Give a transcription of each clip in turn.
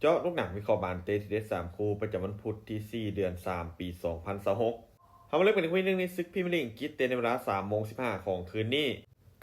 ເຈາະລູກໜັງວິເຄາະບານເຕະທີເດັດສາມຄູ່ ປະຈຳວັນພຸດທີສີ່ ເດືອນສາມ ປີສອງພັນຊາວຫົກ. ເຮົາມາເລີ່ມກັນທີ່ຄູ່ທີໜຶ່ງໃນສຶກພຣີເມຍລີກອັງກິດ ເຕະໃນເວລາສາມໂມງສິບຫ້າຂອງຄືນນີ້.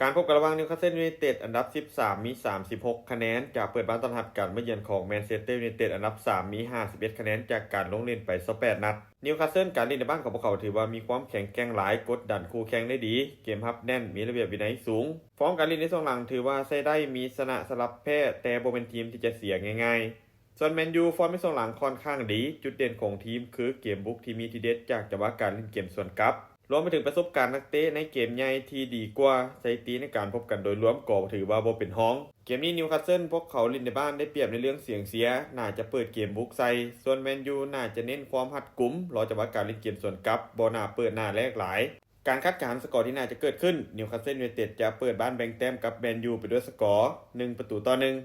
ການພົບກັນລະຫວ່າງ Newcastle United ອັນດັບສິບສາມ ມີສາມສິບຫົກຄະແນນ ຈະເປີດບ້ານຕ້ອນຮັບການມາເຢືອນຂອງ Manchester United ອັນດັບສາມ ມີຫ້າສິບເອັດຄະແນນ ຈາກການລົງຫຼິ້ນໄປຊາວແປດນັດ. Newcastle ການຫຼິ້ນໃນບ້ານຂອງພວກເຂົາຖືວ່າມີຄວາມແຂງແກ່ງຫຼາຍ, ກົດດັນຄູ່ແຂ່ງໄດ້ດີ, ເກມຮັບແໜ້ນ, ມີລະບຽບວິໄນສູງ. ຟອມການຫຼິ້ນໃນຊ່ວງຫຼັງຖືວ່າໃຊ້ໄດ້, ມີຊະນະສະຫຼັບແພ້, ແຕ່ບໍ່ແມ່ນທີມທີ່ຈະເສຍງ່າຍໆ. ສ່ວນ Man U ຟອມໃນຊ່ວງຫຼັງຂ້ອນຂ້າງດີ, ຈຸດເດັ່ນຂອງທີມຄືເກມບຸກທີ່ມີທີເດັດຈາກຈັງຫວະການຫຼິ້ນເກມສວນກັບ, ລວມໄປເຖິງປະສົບການນັກເຕະໃນເກມໃຫຍ່ທີ່ດີກວ່າ, ສະຖິຕິໃນການພົບກັນໂດຍລວມກໍຖືວ່າບໍ່ເປັນຮອງ. ເກມນີ້ Newcastle ພວກເຂົາຫຼິ້ນໃນບ້ານໄດ້ປຽບໃນເລື່ອງສຽງເສຍ, ໜ້າຈະເປີດເກມບຸກໃສ່, ສ່ວນ Man U ໜ້າຈະເນັ້ນຄວາມຮັດກຸມ, ລໍຈັງຫວະການຫຼິ້ນເກມສວນກັບ, ບໍ່ໜ້າເປີດໜ້າແລກຫຼາຍ. ການຄາດການສະກໍທີ່ໜ້າຈະເກີດຂຶ້ນ, Newcastle United ຈະເປີດບ້ານແບ່ງແຕ້ມກັບ Man U ໄປດ້ວຍສະກໍ ໜຶ່ງປະຕູຕໍ່ໜຶ່ງ.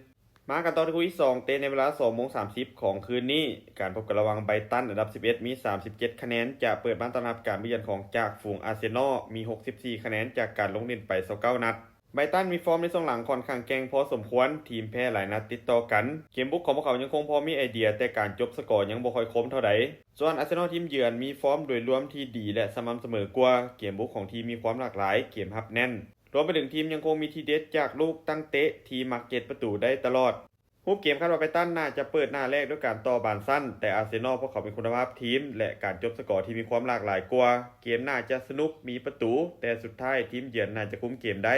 ມາກັນຕໍ່ທີ່ຄູ່ທີສອງ ເຕະໃນເວລາສອງໂມງສາມສິບຂອງຄືນນີ້. ການພົບກັນລະຫວ່າງ Brighton ອັນດັບສິບເອັດ ມີສາມສິບເຈັດຄະແນນ ຈະເປີດບ້ານຕ້ອນຮັບການມາເຢືອນຂອງຈາກຝູງ Arsenal ມີຫົກສິບສີ່ຄະແນນ ຈາກການລົງຫຼິ້ນໄປຊາວເກົ້ານັດ. Brighton ມີຟອມໃນຊ່ວງຫຼັງຂ້ອນຂ້າງແກ່ງພໍສົມຄວນ, ທີມແພ້ຫຼາຍນັດຕິດຕໍ່ກັນ. ເກມບຸກຂອງພວກເຂົາຍັງຄົງພໍມີໄອເດຍ, ແຕ່ການຈົບສະກໍຍັງບໍ່ຄ່ອຍຄົມເທົ່າໃດ. ສ່ວນ Arsenal ທີມເຢືອນມີຟອມໂດຍລວມທີ່ດີ ແລະ ສະໝ່ຳສະເໝີກວ່າ, ເກມບຸກຂອງທີມມີຄວາມຫຼາກຫຼາຍ, ເກມຮັບແໜ້ນ. ລວມໄປເຖິງທີມຍັງຄົງມີທີເດັດຈາກລູກຕັ້ງເຕະທີ່ມັກເຈັດປະຕູໄດ້ຕະຫຼອດ. ຮູບເກມຄາດວ່າ Brighton ໜ້າຈະເປີດໜ້າແລກດ້ວຍການຕໍ່ບານສັ້ນ, ແຕ່ Arsenal ພວກເຂົາມີຄຸນນະພາບທີມ ແລະ ການຈົບສະກໍທີ່ມີຄວາມຫຼາກຫຼາຍກວ່າ, ເກມໜ້າຈະສະໜຸກ, ມີປະຕູ, ແຕ່ສຸດທ້າຍທີມເຢືອນໜ້າຈະຄຸມເກມໄດ້.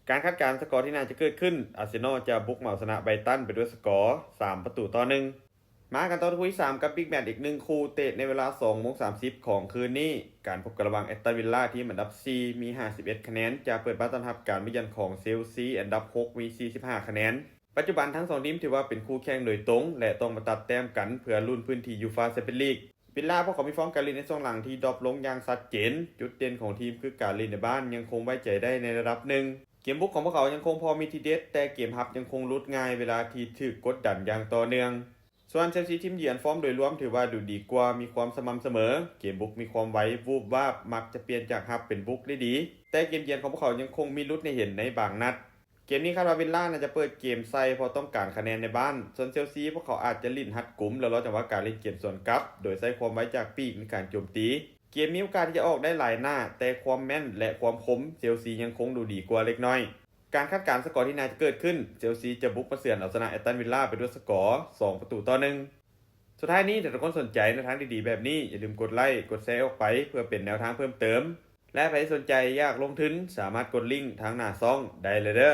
ການຄາດການສະກໍທີ່ໜ້າຈະເກີດຂຶ້ນ, Arsenal ຈະບຸກເໝົາຊະນະ Brighton ໄປດ້ວຍສະກໍ ສາມປະຕູຕໍ່ໜຶ່ງ. ມາກັນຕໍ່ທີ່ຄູ່ທີສາມ ກັບ Big Match ອີກໜຶ່ງຄູ່ ເຕະໃນເວລາສອງໂມງສາມສິບຂອງຄືນນີ້. ການພົບກັນລະຫວ່າງ Aston Villa ທີມອັນດັບສີ່ ມີຫ້າສິບເອັດຄະແນນ ຈະເປີດບ້ານຕ້ອນຮັບການມາເຢືອນຂອງ Chelsea ອັນດັບຫົກ ມີສີ່ສິບຫ້າຄະແນນ. ປັດຈຸບັນທັງສອງທີມຖືວ່າເປັນຄູ່ແຂ່ງໂດຍຕົງ ແລະ ຕ້ອງມາຕັດແຕ້ມກັນເພື່ອລຸ້ນພື້ນທີ່ UEFA Champions League. Villa ພວກເຂົາມີຟອມການຫຼິ້ນໃນຊ່ວງຫຼັງທີ່ດຣອບລົງຢ່າງຊັດເຈນ. ຈຸດເດັ່ນຂອງທີມຄືການຫຼິ້ນໃນບ້ານຍັງຄົງໄວ້ໃຈໄດ້ໃນລະດັບໜຶ່ງ. ເກມບຸກຂອງພວກເຂົາຍັງຄົງພໍມີທີເດັດ, ແຕ່ເກມຮັບຍັງຄົງຫຼຸດງ່າຍເວລາທີ່ຖືກກົດດັນຢ່າງຕໍ່ເນື່ອງ. ສ່ວນ Chelsea ທີມເຢືອນ ຟອມໂດຍລວມຖືວ່າດູດີກວ່າ, ມີຄວາມສະໝ່ຳສະເໝີ, ເກມບຸກມີຄວາມໄວ, ວູບວາບ, ມັກຈະປ່ຽນຈາກຮັບເປັນບຸກໄດ້ດີ, ແຕ່ເກມເຢືອນຂອງພວກເຂົາຍັງຄົງມີຫຼຸດໃຫ້ເຫັນໃນບາງນັດ. ເກມນີ້ຄາດວ່າ Villa ໜ້າຈະເປີດເກມໃສ່ ເພາະຕ້ອງການຄະແນນໃນບ້ານ. ສ່ວນ Chelsea ພວກເຂົາອາດຈະຫຼິ້ນຮັດກຸມ ແລະ ລໍຈັງຫວະການຫຼິ້ນເກມສວນກັບ ໂດຍໃຊ້ຄວາມໄວຈາກປີກໃນການໂຈມຕີ. ເກມມີໂອກາດທີ່ຈະອອກໄດ້ຫຼາຍໜ້າ, ແຕ່ຄວາມແມ່ນ ແລະ ຄວາມຄົມ Chelsea ຍັງຄົງດູດີກວ່າເລັກນ້ອຍ. ການຄາດການສະກໍທີ່ໜ້າຈະເກີດຂຶ້ນ, Chelsea ຈະບຸກມາເຊືອນເອົາຊະນະ Aston Villa ໄປດ້ວຍສະກໍ ສອງປະຕູຕໍ່ໜຶ່ງ. ສຸດທ້າຍນີ້, ຖ້າທຸກຄົນສົນໃຈແນວທາງດີໆແບບນີ້, ຢ່າລືມກົດໄລ, ກົດແຊອອກໄປ ເພື່ອເປັນແນວທາງເພີ່ມເຕີມ. ແລະ ໃຜສົນໃຈຢາກລົງທຶນ, ສາມາດກົດລິ້ງທາງໜ້າຊ່ອງໄດ້ເລີຍເດີ້.